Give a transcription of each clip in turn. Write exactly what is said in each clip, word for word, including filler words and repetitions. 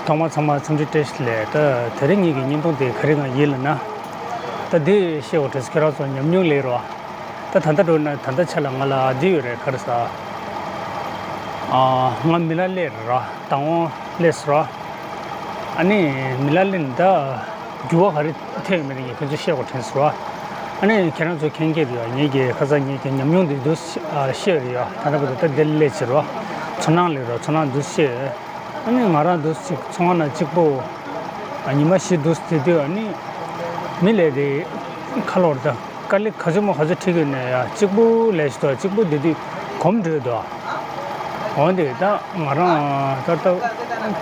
ཐོག་མར་ཚང་མ་འཚམས་འདྲི་བཀྲ་ཤིས་བདེ་ལེགས། ད་དེ་རིང་ངེད་ཀྱི་བརྙན་ཐུང་དེ་ག་རེ་ང་ཡིན་ལབ་ན། ད་འདི་བཤད་དགོས་དྲན་སོང་། ཁྱེད་རང་ཚོ་ཉམས་མྱོང་ལེན་རོགས། ད་ད་ལྟ་འགྲོ་ན་ད་ལྟ་ཆ་ལ་ང་ལ་འདི་ཡོད་རེད། ག་རེ་ཟ། ཨ། ང་མི་ལ་སླེབས་ར། དང་པོ་སླེབས་སོང་ར། ཨ་ནི་མི་ལ་སླེབས་ནས་ད་འགྱུར་བ་ག་རེ་ཐེབས་ཡོད་མེད་ངས་ཁྱོད་ཚོ་བཤད་དགོས་དྲན་སོང་ར། ཨ་ནི་ཁྱེད་རང་ཚོ་མཁྱེན་གྱི་རེད་ཡ། ངེད་ཀྱི་ཁ་སང་ངེད་ཀྱི་ཉམས་མྱོང་འདི་འདུག་བཤད་རེད་ཡ། ད་ལྟ་བར་དུ་ད་འདི་སླེབས་ཕྱིན་ར། ཚོར་སྣང་ལེན་རོགས། ཚོར་སྣང་འདུག་བཤད། ཨ་ནི་ང་རང་འདུག་ཅིག་ཚོང་ཁང་ནང་གཅིག་པོ། ཨ། ཉི་མ་བཞི་འདུག་དེ་དུས་ཨ་ནི་མི་ལས་དེ་ཁ་ལོར་ད་དཀའ་ལས་ག་ཚོད་མོ་ག་ཚོད་ཁྲིད་ཀྱི་ནས་ཡ། གཅིག་པུ་ལས་ཞིག་ཏུ་གཅིག་པུ་དེ་དུས་གོམ་བགྲོད་དོ། འོན་ཏེ་ད་ང་རང་ད་ལྟ་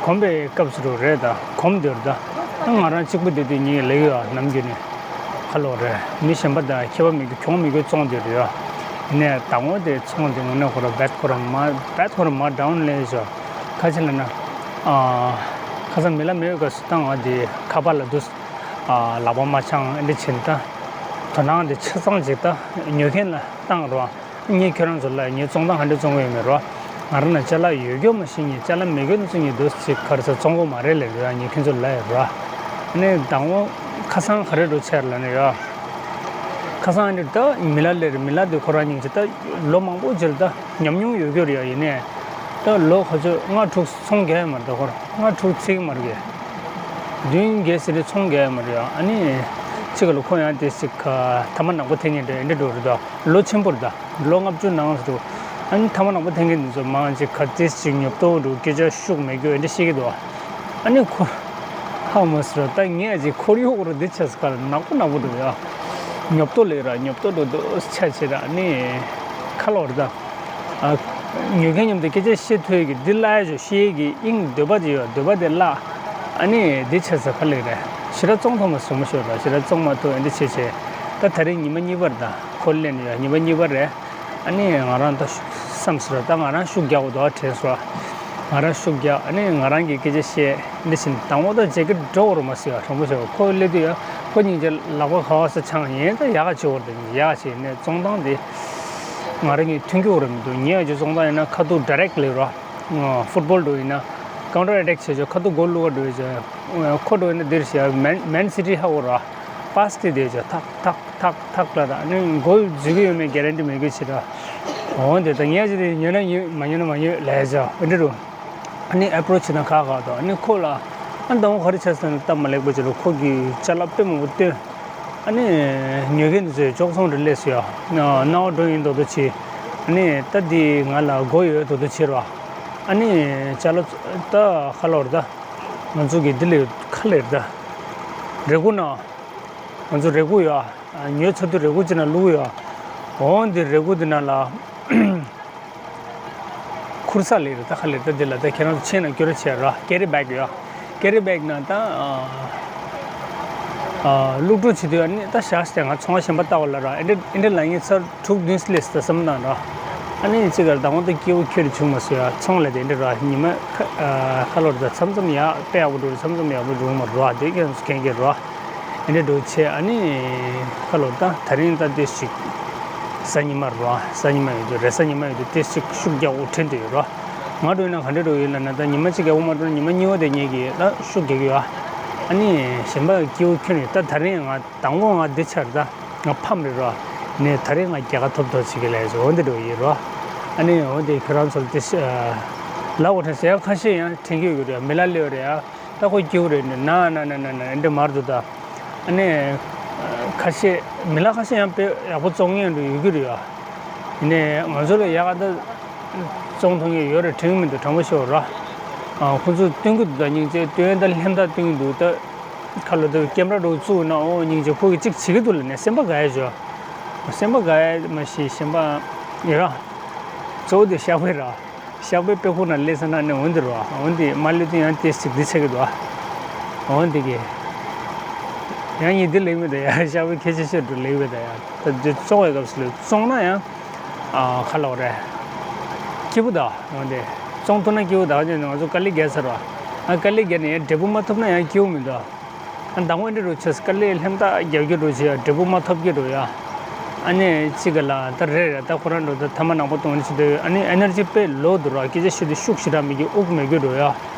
གོམ་པའི་སྐབས་སུ་རེད། ད་གོམ་བགྲོད་ད་ང་རང་གཅིག་པུ་དེ་དུས་ངས་ལས་ཡོད་ནམ་རྒྱུན་ནས། ཁ་ལོ་རེད། མི་གཞན་པ་དང་ཁྱད་པར་མི་འགྱུར། གྱོང་མི་འགྱུར་ཚོང་དེ་རེད་ཡ། ཡིན་ནའི་དང་པོ་དེ་ཚོང་དེ་དངོས་གནས་ཁོ་རང་རྦད་ཁོ་རང་མར་རྦད་ཁོ་རང་མར་ཌའུན་ལེན་བྱས། ག་ཅི་ལབ་ན། ཨ། ཁ་སང་མི་ལ་མེད་སྐབས་སུ་ད་ང་དེ་ཁ་པར་ལ་འདུག་ཨ། ལག་པ་མ་འཆང་འདི་བྱས་ད། དོ་སྣང་དེ་ཆ་ཚང་ཅིག་ད་ཉོ་མཁན་ལ་བཏང་རོགས། ངས་ཁྱེད་རང་ཚོ་ལ་ངས་བཙོང་སྟངས་ག་འདྲ་བཙོང་གི་ཡོད་མེད་རོ། ང་རང་ལ་ཅ་ལག་ཡོད་རྒྱུ་མ་ཤེས་ནས་ཅ་ལག་མེད་རྒྱུ་ཚོ་ངས་འདུག་ཅིག་ག་རེ་ཟ་བཙོང་གི་མ་རེད་ལབ་རོ། ངས་ཁྱེད་ཚོ་ལ་ཡོད་རོ། ཨ་ནི་དང་པོ་ཁ་སང་ག་རེ་འགྲོ་ཆེར་ལ་ནི་ཡོད། ཁ་སང་ཨ་ནི་ད་མི་ལ་ལེར་མི་ལ་དེ་ཁོ་རང་ཉིད་ཀྱི་ད་ལོ་མང་པོ་ཅིག་ད་ཉམས་མྱོང་ཡོད་རྒྱུ་རེད་ཡ། ཡིན་ནའི་ད་ལོ་ག་ཚོད་ལྔ་དྲུག་ཚོང་རྒྱག་ཡ་མ་རེད། ད་ཁོ་རང་ལྔ་དྲུག་ཚིག་མ་རེད། བདུན་བརྒྱད་ཟེར་ནས་ཚོང་རྒྱག་ཡ་མ་རེད་ཡ། ཨ་ནི་ཅིག་ག་ལ་ཁོ་ཡང་དེ་ཅིག་ཐ་མག་ནག་པོ་འཐེན་མཁན་འདྲ་འདྲ་འགྲོ་རེད། ད་ལོ་ཆེན་པོ་རེད། ད་ལོ་ལྔ་བཅུ་ནང་ཟེར་འགྲོ། ཨ་ནི་ཐ་མག་ནག་པོ་འཐེན་མཁན་འདི་ཚོ་མང་ཅིག་ག་དེ་ཅིག་ཉོབ་ཏོ་འགྲོ། སྐད་ཆ་ཤུགས་མེད་རྒྱུ་འདྲ་བཤད་ཀྱི་འདུག་ཨ་ནི་ཁོ་ཧ་མ་སི་ར། ད་ངས་ཅིག་ཁོར་ཡུག་རུ་འདི་ཆ་ས་ག་ལ་ནག་པོ་ནག་པོ་འདུག་ཡ། ཉོབ་ཏོ་ལས་ར་ཉོབ་ཏོ་འགྲོ་འདུག་ཆ་ཆེ་ར། ཨ་ནི་ཁ་ལོ་ར་ད། ཨ། ཉོ་མཁན་མཉམ་དུ་སྐད་ཆ་བཤད་ཐུབ་ཀྱི་འདི་བརླག་ཡ་ཅིག་ཤེས་ཀྱི་ཨིན། འདོད་པ་དེ་ཡོད། འདོད་པ་དེ་བརླག་ཨ་ནི་འདི་ཆ་ས་ག་ལེ་རེད། ཞེ་དྲག་བཙོང་ཐུབ་མ་སོང་མ་ཤོར་ར། ཞེ་དྲག་བཙོང་མ་ཐུབ། ཨ་འདི་བྱས་བྱས། ད་ད་རིང་ཉི་མ་གཉིས་པ་རེད། ད་ཁོ་ལེན་ཡོད། ཉི་མ་གཉིས་པ་རེད། ཨ་ནི་ང་རང་ད་བསམ་སོང་ར། ད་ང་རང་ཤུགས་རྒྱག་དགོས་འདུག་དྲན་སོང་ར། ང་རང་ཤུགས་རྒྱག་ཨ་ནི་ང་རང་གི་སྐད་ཆ་བཤད། འདི་བཞིན་དང་པོ་ད་ཇེ་ཀེ་འགྲོ་བར་མ་ཟེར་བ་དྲང་པོ་བྱས་པ། ཁོ་སླེབས་དུས་ཡ་ཁོ་སྙིང་རྗེ། ལག་པ་ག་བ་ས་འཆང་ཡིན། ད་ཡག་ག་བྱེད་བར་དུ་ཡག་ག་བྱེད་ནས་བཙོང་སྟངས་དེ་ང་རང་གི་མཐུན་རྒྱུ་རེད་མི་འདུག་ངས་ཡ་ཅིག་བཙོང་སྟངས་ཡིན་ན་ཁ་ཐུག་ཌའི་རེག་ལེབ་ར། ཕུཊ་བོལ་འགྲོ་ཡིན་ན་ཀའུན་ཊར་ཨེ་ཊེག་བྱེད་ཆོག་ཁ་ཐུག་གོལ་བླུག་ག་འགྲོ་ཡིན་ཆོག་ཁོ་འགྲོ་ཡིན་ན་འདིར་བྱས་མན་མན་སི་ཊི་ཧ་གོ་ར། པཱ་སི་ཊི་དེ་ཆོག་ཐག་ཐག་ཐག་ཐག་ལ་ར། ཨ་ནི་གོལ་འཛུལ་གི་ཡོད་མེད་གེ་རན་ཊི་མེད་གི་ཕྱིར་ར། འོ་དེ་ད་ངས་ཅི་དེ་ཉོས་ན་ཉོས། མ་ཉོས་ན་མ་ཉོས་ལབ་ཡ་ཆོག་འདི་རུ། ཨ་ནི་ཨེ་པྲོ་ཆི་བྱེད་ན་ཁག་ཁག་འདུག་ཨ་ནི་ཁོ་ལ་ཨ་ནི་དང་པོ་ག་རེ་བྱས་ཟེར་ན་སྟབས་མ་ལེགས་པ་ཅིག་ལ་ཁོ་གི་ཅ་ལག་དཔེ་མང་པོ་སྟོན། ཨ་ནི་ཉོ་མཁན་དེ་ཚོས་ཅོག་ཚོང་རེ་སླེབས་སོང་ཡ། ན་ན་བ་འགྲོ་ཡིན་མདོག་མདོག་བྱས། ཨ་ནི་ད་འདི་ང་ལ་དགོས་ཡོད་མདོག་མདོག་བྱས་ར། ཨ་ནི་ཅ་ལག་ད་ཁ་ལོ་ར་ད། ང་ཚོ་གི་འདི་ལས་ཁ་ལེར་ད། རེ་སྒུག་ན། ང་ཚོ་རེ་སྒུག་ཡོད། ཉོས་ཚར་དུས་རེ་སྒུག་ཅིག་ན་བླུགས་ཡོད། འོང་འདི་རེ་སྒུག་འདི་ནང་ལ། ཁུར་ས་ལེར་ད་ཁ་ལེར་ད་འདི་ལ་ད་ཁྱེད་རང་ཚོ་ཆེན་ན་སྐྱོར་བྱས་ར། ཀེ་རི་བེག་ཡོད། ཀེ་རི་བེག་ནང་ད། ཨ། བླུགས་འགྲོ་བྱེད་དུས་ཨ་ནི་ད་ཞག་ཞིག་ང་ཚོང་བ་གཞན་པ་ལྟ་བ་ལ་ར། ཨེ་འདྲ་ཨེ་འདྲ་ལ་ངས་ཚར་དྲུག་བདུན་སླེབས་ད་བསམ་བཏང་ར། ཨ་ནི་ཅི་གར་དང་པོ་ད་སྐྱིད་པོ་ཁྱོད་བྱུང་མ་སོང་ཡ། ཚོང་ལས་དེ་འདྲ་ར། ཉི་མ་ཁ་ཨ་ཁ་ལོར་ད་མཚམས་མཚམས་ཡག་དཔེ་ཡག་པོ་འགྲོ་རེད། མཚམས་མཚམས་ཡག་པོ་འགྲོ་མ་རེད་བ། དེ་ཁྱེད་ཚོ་མཁྱེན་གྱི་རེད་བ། ཨེ་འདྲ་འགྲོ་བྱས་ཨ་ནི་ཁ་ལོར་ད་ད་རིང་ད་ལྟོས་ཤིག་གཟའ་ཉི་མ་རེད་བ། གཟའ་ཉི་མ་ཡོད་དུས་རེས་གཟའ་ཉི་མ་ཡོད་དུས་ལྟོས་ཤིག་ཤུགས་རྒྱག་དགོས་དྲན་དུ་ཡོད་རེད་བ། ང་འགྲོ་ཡིན་ན་ག་འདྲ་འགྲོ་ཡོད་ལབ་ན་ད་ཉི་མ་གཅིག་རྒྱག་པོ་མ་འགྲོ་ན་ཉི་མ་གཉིས་པ་དེ་ངེད་ཀྱིས་ད་ཤུགས་རྒྱག་གི་ཡོད། ཨ་ནི་གཞན་པ་སྐྱིད་པོ་ཁྱོད་ནས་ད་ད་རིང་ང་དང་པོ་ང་འདི་ཆར་ད། ང་ཕམ་རེད་རོ། ནས་ད་རེས་ང་རྒྱལ་ཁ་ཐོབ་ཐོབ་བྱེད་ཀྱི་ལས་བཟོ་འོ་འདི་འགྲོ་ཡིན་རོ། ཨ་ནི་འོ་འདི་ཁྱོད་རང་ཚོར་དེ་ཤ་ལབ་དགོས་དྲན་སོང་ཡ། ཁ་ཤས་ཡང་དྲན་གྱི་ཡོད་རེད། མི་ལ་སླེབས་རེད་ཡ། ད་ཁོ་སྐྱིད་པོ་རེད་ནི་ན་ན་ན་ན་ན་འདི་མར་འདུག་ད། ཨ་ནི་ཁ་ཤས་མི་ལ་ཁ་ཤས་ཡང་དཔེ་ཡག་པོ་བཙོང་མཁན་འདྲ་ཡོད་ཀྱི་རེད་ཡ། ཡིན་ནའི་ང་ཚོ་ལ་ཡག་ག་ད་བཙོང་ཐུབ་མཁན་ཡོད་རེད་དྲན་གྱི་མི་འདུག་དྲང་པོ་ཤོད་ར། ཁོ་ཚོས་སྟོན་གྱི་འདུག་ད་སྙིང་རྗེ་སྟོན་ད་ལྷན་ཐག་སྟོན་གྱི་འདུག་ད། ཁ་ལོ་དེ་ཀེམ་ར་འགྲོ་བཙུགས་ན་ཨོ་སྙིང་རྗེ་ཁོ་གིས་གཅིག་བྱེད་ཀྱི་འདུག་ལ་ནས་སེམས་པ་དགའ་ཡ་བྱོས། སེམས་པ་དགའ་ཡ་མ་གཞི་གཞན་པ་ཡོད་ར། གཙོ་བོ་དེ་ཤག་པའི་ར། ཤག་པའི་དཔེ་ཁུག་ན་སླེབས་ས་ན་ནས་འོན་དེ་ར། འོན་དེ་མ་སླེབས་དུས་ཡང་ཏེ་ཅིག་འདི་ཆགས་ཀྱི་འདུག་ཨ། འོན་དེ་གི། ཡང་ཡིན་དེ་ལེགས་མེད་ད་ཡ། ཤག་པའི་ཁྱད་ཆོས་ཤོད་འགྲོ་ལེགས་མེད་ད་ཡ། ད་དེ་བཙོང་བའི་སྐབས་སུ་ལ་བཙོང་ན་ཡང་། ཨ་ཁ་ལོ་རེད། སྐྱིད་པོ་ད་འོན་དེ། བཙོང་ཐུབ་ན་སྐྱིད་པོ་ད་ང་ཚོ་དཀའ་ལས་རྒྱག་ས་ར། ཨ་དཀའ་ལས་རྒྱག་ནས་ཡང་འབྲས་བུ་མ་ཐོབ་ན་ཡང་སྐྱིད་པོ་མི་འདུག་ཨ། ཨ་དང་པོ་འདི་རུ་ཆེས་དཀའ་ལས་ལྷན་ཐག་རྒྱག་རྒྱུ་རུ་ཆེ་འབྲས་བུ་མ་ཐོབ་ཀྱི་རུ་ཡ། ཨ་ནི་གཅིག་ག་ལ་ད་རེད་རེད། ད་ཁོ་རང་འགྲོ་ད་ཐ་མག་ནག་པོ་གཏོང་ནི་ཆེ་དུས་ཨ་ནི་ཨེ་ནར་ཇི་དཔེ་ལོ་འདུག་ར། སྐད་ཆ་ཤོད་དུས་ཤུགས་ཞེ་དྲག་མེད་ཀྱི་དབུགས་མེད་ཀྱི་རུ་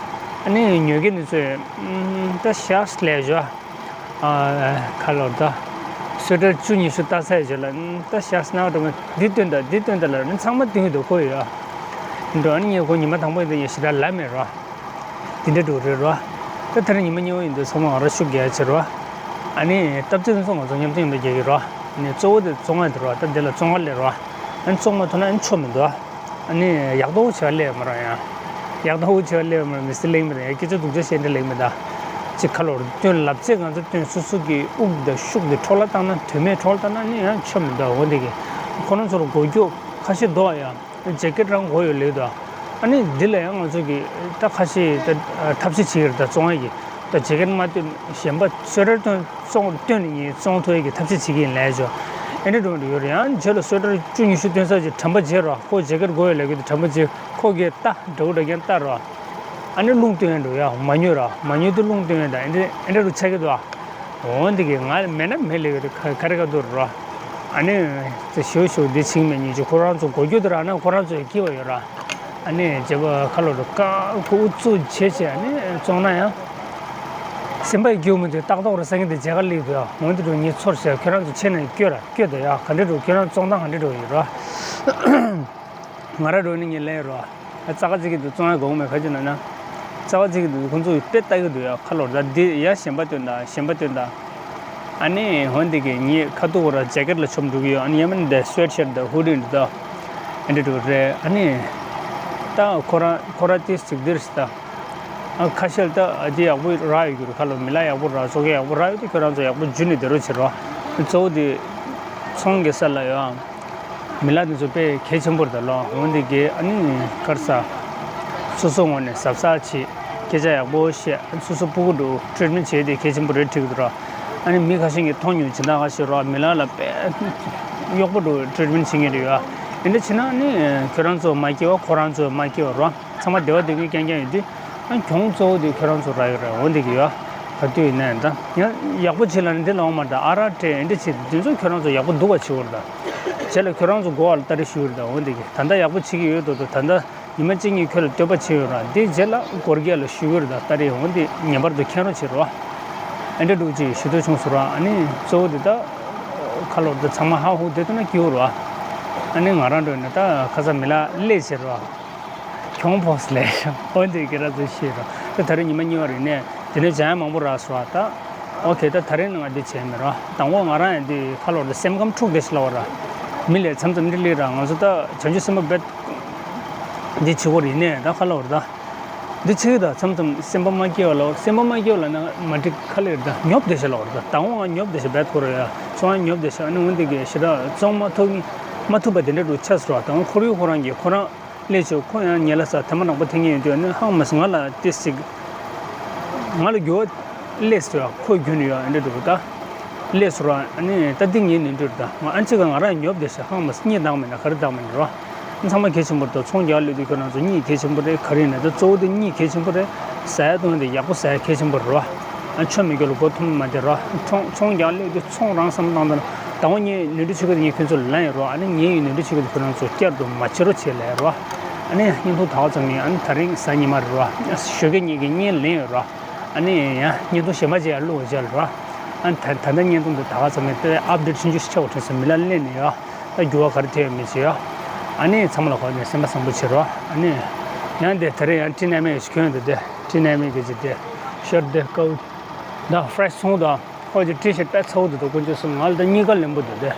ཡ། ཨ་ནི་ཉོ་མཁན་དེ་ཚོས་ཨམ་ད་ཤགས་ལས་ཞོ། ཨ་ཁ་ལོར་ད། སོ་ཊར་བཅུ་ཉི་ཤུ་ལྟ་ཚར་ཡོད་ལ་ཨམ་ད་ཤགས་ན་འགྲོ་མ་འདི་སྟོན་ད་འདི་སྟོན་ད་ལ་ཨ་ནི་ཚང་མ་སྟོན་ཡོད་དོ་ཁོ་ཡོད། འགྲོ་ཨ་ནི་ངས་ཁོ་ཉི་མ་དང་པོ་ཡིན་དུས་ངས་ཞེ་དྲག་ལབ་མེད་རོ། དེ་འདྲ་འགྲོ་རེད་རོ། ད་དེ་རིང་ཉི་མ་གཉིས་པ་ཡིན་དུས་ཚང་མ་ང་རང་ཤུགས་རྒྱག་བྱེད་རོ། ཨ་ནི་སྟབས་བདེ་ཚོ་ང་ཚོ་མཉམ་དུ་མཉམ་དུ་རྒྱག་གི་རོ། ཨ་ནི་གཙོ་བོ་དེ་བཙོང་ཡ་དེ་རོ། ད་འདི་ལ་བཙོང་བ་ལས་རོ། ཨ་ནི་བཙོང་མ་ཐུབ་ན་ཨ་ནི་ཆོ་མི་འདུག་ཨ་ནི་ཡག་ཐོག་བྱེད་པ་ལས་མ་རོ་ཡང་། ཡག་ཐོག་བྱེད་པ་ལས་མ་རོ་མི་སྲིད་ལེགས་མི་ད་ཡང་སྐད་ཆ་སྡུག་ཅག་བཤད་འདྲ་ལེགས་མི་ད། ཅིག་ཁ་ལོར་སྟོན་ལབ་ཚད་ང་ཚོ་སྟོན་སོ་སོ་གི་དབུགས་དང་ཤུགས་དེ་འཕྲོ་བརླག་བཏང་ན་དོན་མེད་འཕྲོ་བརླག་བཏང་ན་ཨ་ནི་ཡང་ཆོ་མི་འདུག་འོ་འདི་གི་ཁོ་རང་ཚོ་ལ་མགོ་སྐྱོག་ཁ་ཤས་འདུག་ཡང་། ཇེ་ཀེད་རང་དགོས་ཡོད་ལེགས་དོ། ཨ་ནི་འདི་ལ་ཡང་ང་ཚོ་གི་ད་ཁ་ཤས་ད་ཐབས་ཤེས་བྱེད་ཀྱི་རེད་ད་བཙོང་ཡ་གི། ད་ཇེ་ཀེད་མ་སྟོན་གཞན་པ་སོ་ཊར་སྟོན་བཙོང་སྟོན་ནས་ངས་བཙོང་ཐུབ་ཡ་གི་ཐབས་ཤེས་བྱེད་ཀྱི་ཡིན་ལས་ཆོ། ཨེ་འདྲ་འགྲོ་འདྲ་ཡོད་རེད་ཡང་རྗེས་ལ་སོ་ཊར་བཅུ་ཉི་ཤུ་སྟོན་ས་ཅིག་དྲན་པ་བརྗེད་རོགས་ཁོ་ཇེ་ཀེད་དགོས་ཡོད་ལེགས་གི་དྲན་པ་བརྗེད་ཁོ་གི་ལྟ་འདྲ་བོ་འདྲ་རྐྱང་ལྟ་རོགས། ཨ་ནི་རླུང་སྟོན་ཡ་འགྲོ་ཡ་མ་ཉོས་ར་མ་ཉོས་དུས་རླུང་སྟོན་ཡ་ད་ཨེ་འདྲ་ཨེ་འདྲ་རུ་ཆགས་ཀྱི་འདུག་ཨ། འོ་འདི་གི་ང་མེད་ན་མེད་ལེ་གི་ཁ་ཁ་རི་ཁ་ཐུར་རོ། ཨ་ནི་ཙི་ཞུ་ཞུ་འདི་ཕྱིན་མེད་ཉིན་ཅིག་ཁོ་རང་ཚོ་མགོ་སྐྱོ་དུ་ར་ན་ཁོ་རང་ཚོ་ཡི་སྐྱིད་པ་ཡོད་ར། ཨ་ནི་རྗེ་པ་ཁ་ལོ་རུ་ཀ་ཁོ་ཨུ་ཚུགས་བྱེད་བྱེད་ཨ་ནི་བཙོང་ན་ཡང་། སེམས་པ་ཡི་སྐྱིད་པོ་མི་འདུག་ཏག་ཏག་རུ་སེང་གེ་འདི་མཇལ་ཁ་སླེབས་འདུག་ཡ་འོ་འདི་རུ་ངས་ཚོར་བྱས་ཁྱོད་རང་ཚོ་ཆེ་ན་སྐྱོ་ར་སྐྱོ་དུ་ཡ་ག་འདྲ་རུ་ཁྱོད་རང་བཙོང་སྟངས་ག་འདྲ་རུ་ཡོད་ར། ང་ར་འགྲོ་ནི་ངས་ལས་རོ། རྩ་ཁ་ཅིག་གི་འདུག་བཙོང་ཡ་དགོས་མེད་ཁ་ཅིག་ན་ན། རྩ་ཁ་ཅིག་གི་འདུག་ཁོང་ཚོ་ཡི་དཔེ་ལྟ་གི་འདུག་ཡ་ཁ་ལོར་ད་འདི་ཡ་གཞན་པ་སྟོན་ད་གཞན་པ་སྟོན་ད། ཨ་ནི་འོན་འདི་གི་ངས་ཁ་ཐུག་ར་ཇེ་ཀེད་ལ་ཆོམ་འགྲོ་གི་ཡོད་ཨ་ནི་ཡ་མ་ནི་འདི་སུ་ཝེད་ཤར་ད་ཧུ་ཌི་འདི་ད། ཨ་འདི་འགྲོ་རེད་ཨ་ནི། ད་ཁོ་ར་ཁོ་ར་ཏིས་ཅིག་འདིར་སི་ད། ཨ་ཁ་ཤས་ལ་ད་ཨ་ཅེ་ཡག་པོ་རག་ཡོད་རྒྱུ་རེད་ཁ་ལོ་མི་ལ་ཡག་པོ་རག་སོ་གེ་ཡག་པོ་རག་ཡོད་དེ་ཁྱོད་རང་ཚོ་ཡག་པོ་འཇུ་ནས་བསྡད་རོགས་བྱེད་རོགས། གཙོ་བོ་དེ་ཚོང་གི་ས་ལ་ཡོད་ཨང་། མི་ལ་དེ་ཚོ་དཔེ་གལ་ཆེན་པོ་རེད་ད་ལོ་འོན་དེ་གེ་ཨ་ནི་དཀར་ས། སོ་སོ་ངོས་ནས་གཟབ་གཟབ་བྱེད། སྐད་ཆ་ཡག་པོ་བཤད་སོ་སོ་སྤུ་གུ་འགྲོ་ཊི་རིཊ་མེན་ཊི་བྱེད་དེ་གལ་ཆེན་པོ་རེད་ཁྲིད་ཀྱི་འདུག་ར། ཨ་ནི་མི་ཁ་ཤས་ཀྱིས་མཐོང་མྱོང་སྦྱིན་བདག་ཁ་ཤས་རོགས་མི་ལ་ལ་དཔེ་གཡོག་པོ་འགྲོ་ཊི་རིཊ་མེན་ཊི་བྱེད་མཁན་རེད་ཡོད་ཨ། དེ་འདྲ་བྱེད་ན་ཨ་ནི་ཁྱོད་རང་ཚོ་མ་སྐྱེ་བ་ཁོ་རང་ཚོ་མ་སྐྱེ་བ་རོགས། ཚང་མ་བདེ་བ་སྡུག་བསྔལ་རྐྱང་རྐྱང་ཡོད་དུས། ཨ་གྱོང་གཙོ་བོ་དེ་ཁྱོད་རང་ཚོ་རག་ཡོད་རེད་འོ་འདི་གི་ཡོད། ག་དུས་ཡིན་ན་ཡང་ད་ཡང་ཡག་པོ་བྱེད་ལ་ནི་འདི་ལ་འོང་མ་ད་ཨ་རག་སྤྲད་འདི་བྱེད་དེ་ཚོ་ཁྱོད་རང་ཚོ་ཡག་པོ་འདུག་བ་བྱེད་འོར་ད། རྗེས་ལ་ཁྱོད་རང་ཚོ་མགོ་བ་ལ་ལྟ་རེ་ཞུ་ཡོད་རེད་ད་འོ་འདི་གི་ད་ལྟ་ཡག་པོ་བྱེད་ཀྱི་ཡོད་དོ་དོ་ད་ལྟ་ཉི་མ་གཅིག་གཉིས་ཁྱོད་ལ་བསྟོད་པ་བྱེད་ཡོད་ར་འདི་རྗེས་ལ་སྒོར་རྒྱ་ལ་ཞུ་གི་རེད་ད་ལྟ་རེ་འོ་འདི་ངེས་པར་དུ་མཁྱེན་རོགས་བྱེད་རོགས། ཨ་འདྲ་འདུག་ཅེས་ཞུ་འདོད་བྱུང་སོང་ར་ཨ་ནི་གཙོ་བོ་འདི་ད། ཁ་ལོར་ད་ཚང་མ་ཧ་ཧུ་བསྡད་ཐུབ་ན་སྐྱིད་པོ་རེད་བ། ཨ་ནི་ང་རང་འགྲོ་ནས་ད་ཁ་ས་མི་ལ་སླེབས་ཟེར་བ། གྱོང་ཕོག་སླེབས་འོན་ཏེ་སྐད་ར་ཚོད་ཤེས་རོགས་ད་ད་རེས་ཉི་མ་གཉིས་པ་རེད་ནས་དེ་ནས་བྱ་ཡ་མང་པོ་རག་སོང་བ་ད། ཨོ་ཁེ་ད་ད་རེས་ནང་ང་འདི་བྱས་མེད་རོགས་དང་པོ་ང་རང་ཡང་འདི་ཁ་ལོར་ད་སེམས་ཁམས་འཁྲུག་བསྡད་ཤི་ལ་བ་ར། མི་ལས་མཚམས་མཚམས་འདི་སླེབས་ར་ང་ཚོ་ད་བྱང་ཆུབ་སེམས་དཔའ་རྦད། འདི་བྱེད་དགོས་རེད་ནས་ད་ཁ་ལོར་ད། འདི་ཕྱི་གི་དང་མཚམས་མཚམས་སེམས་པ་མ་སྐྱིད་པ་ལ་སེམས་པ་མ་སྐྱིད་པ་ལ་ན་མ་འགྲིག་ཁ་ལེར་དང་ཉོབ་བསྡད་ཤག་ལ་བར་དང་དང་པོ་ང་ཉོབ་བསྡད་ཤག་བེད་ཁོ་ར་ཡ་ཚོང་ང་ཉོབ་བསྡད་ཤག་ཨ་ནི་འོན་ཏེ་གི་ཞེ་དྲག་བཙོང་མ་ཐུབ་ངི་མ་ཐུབ་པ་དེ་འདྲ་འདྲ་ཆགས་སོང་བ་དང་ཁོར་ཡུག་ཁོ་རང་གི་ཁོ་རང་སླེབས་ཆོག་ཁོ་ཡང་ཉེ་ལ་ས་ཐེངས་མ་རིང་པོ་ཐེངས་ཡིན་དུས་ཨ་ནི་ཧང་མ་སི་ང་ལ་ཏེ་སིག་ང་ལ་འགྱུར་བ་སླེབས་སོང་ཡ་ཁོ་རྒྱུན་ཡོད་ཨ་འདྲ་འདྲ་བོ་ད། ལས་སུ་ར་ཨ་ནི་ད་འདི་ངའི་ནུས་འདོད་ད་ང་ཨ་ཅེ་ག་ང་རང་ཉོབ་བསྡད་ཤག་ཧང་མ་སྙིང་འདང་མེད་ན་ག་རེ་འདང་མེད་ན་རོ། ཚང་མ་གལ་ཆེན་པོ་རེད་ད་ཚོང་རྒྱག་ལས་དུས་ཁྱོད་རང་ཚོ་གཉིད་གལ་ཆེན་པོ་རེད་ག་རེ་ཡིན་ན་ད་གཙོ་བོ་དེ་གཉིད་གལ་ཆེན་པོ་རེད་ཟ་ཡ་བཏུང་ཡ་དེ་ཡག་པོ་ཟ་ཡ་གལ་ཆེན་པོ་རེད་རོ། ཨ་ཆོ་མི་སྐྱོ་ལ་སྒོ་ཐུམ་མ་དེ་རོ། ཚོང་ཚོང་རྒྱག་ལས་དུས་ཚོང་རང་བསམ་བློ་བཏང་ད་ན་ད་ང་ངའི་ནུས་འདོད་ཆེ་ག་དེ་ངས་ཁྱོད་ཚོ་ལ་ལན་ཡོད་རོ་ཨ་ནི་ངའི་ནུས་འདོད་ཆེ་ག་དེ་ཁྱོད་རང་ཚོ་བསྐྱར་དུ་མ་བྱེད་རོ་བྱེད་ལས་རོ། ཨ་ནི་བརྙན་ཐུང་ད་ག་ཙམ་ཡིན་ཨ་ནི་ད་རིང་གཟའ་ཉི་མ་རེད་རོ། ཞོགས་ཀས་ངེད་ཀྱི་བརྙན་ལེན་ཡོད་རོ། ཨ་ནི་ཡང་བརྙན་ཐུང་གཞན་པ་ཅིག་ཡང་བླུགས་བྱས་ལ་རོ། ཨ་ནི་ད་ད་ལྟ་བརྙན་ཐུང་འདི་ད་ག་ཙམ་ཡང་དཔེ་ཨབ་ཌེཊ་ཆུང་ཆུང་ཞིག་ཆགས་འགྲོ་ཟེར་མི་ལ་སླེབས་ནས་ཡོད། ད་འགྱུར་བ་ག་རེ་ཐེབས་ཡོད་མེད་ཅིག་ཡོད། ཨ་ནི་ཚང་མ་ལ་གོ་ནས་སེམས་པ་བཟང་པོ་བྱེད་རོགས། ཨ་ནི་ཡང་དེ་ད་རེས་ཡང་ཊི་ནའི་མེ་ཞིག་གྱོན་ཡོད་འདུག་དེ་ཊི་ནའི་མེ་གི་ཅིག་དེ་ཤར་དེ་ཀའུ་ད་ཧྥ་རེ་ཤི་སོང་དང་། ཁོ་ཅིག་ཊི་ཤར་ཊི་དཔེ་ཚ་བོ་འདུག་དོ་དཀོན་མཆོག་གསུམ། ང་ལ་ད་གཉིས་ཀ་ལེན་པོ་འདུག་དེ།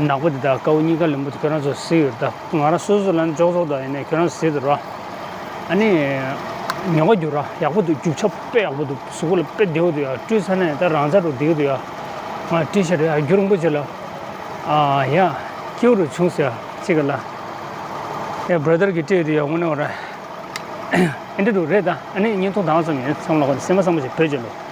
ནག་པོ་འདི་དང་དཀར་པོ་གཉིས་ཀ་ལེན་པོ་འདུག་ཁྱོད་རང་ཚོ་གཟིགས་ཡོད་ད། ང་རང་སོ་སོ་ལ་འཇོག་ཚོགས་དང་ཡིན་ནའི་ཁྱོད་རང་ཚོ་གཟིགས་འདུག་ར། ཨ་ནི། ཉོ་ག་རྒྱུ་ར་ཡག་པོ་འདུག་རྒྱུ་ཆ་དཔེ་ཡག་པོ་འདུག་གཟུགས་པོ་ལ་དཔེ་བདེ་པོ་འདུག་ཡ། བཀྲུས་ཚར་ནས་ད་རང་ཚ་རུ་བདེ་གི་འདུག་ཡ། ང་ཊི་ཤར་ཊི་ཡ་རྒྱུ་རིང་པོ་ཅིག་ལ། ཨ་ཡ། སྐྱིད་པོ་རུ་བྱུང་ཟེར་ཡ་ཅིག་ག་ལ། ཡ་བྷ་ར་དར་གི་སྤྲད་ཡོད་དུ་ཡ་དངོས་གནས་བ་ར། ཨེ་འདྲ་འདུག་རེད་ད། ཨ་ནི་བརྙན་ཐུང་དང་ཙམ་ཡིན་ཚང་མ་ལ་གོ་ནས་སེམས་པ་བཟང་པོ་ཞིག་བོད་ཅིག་ལོ།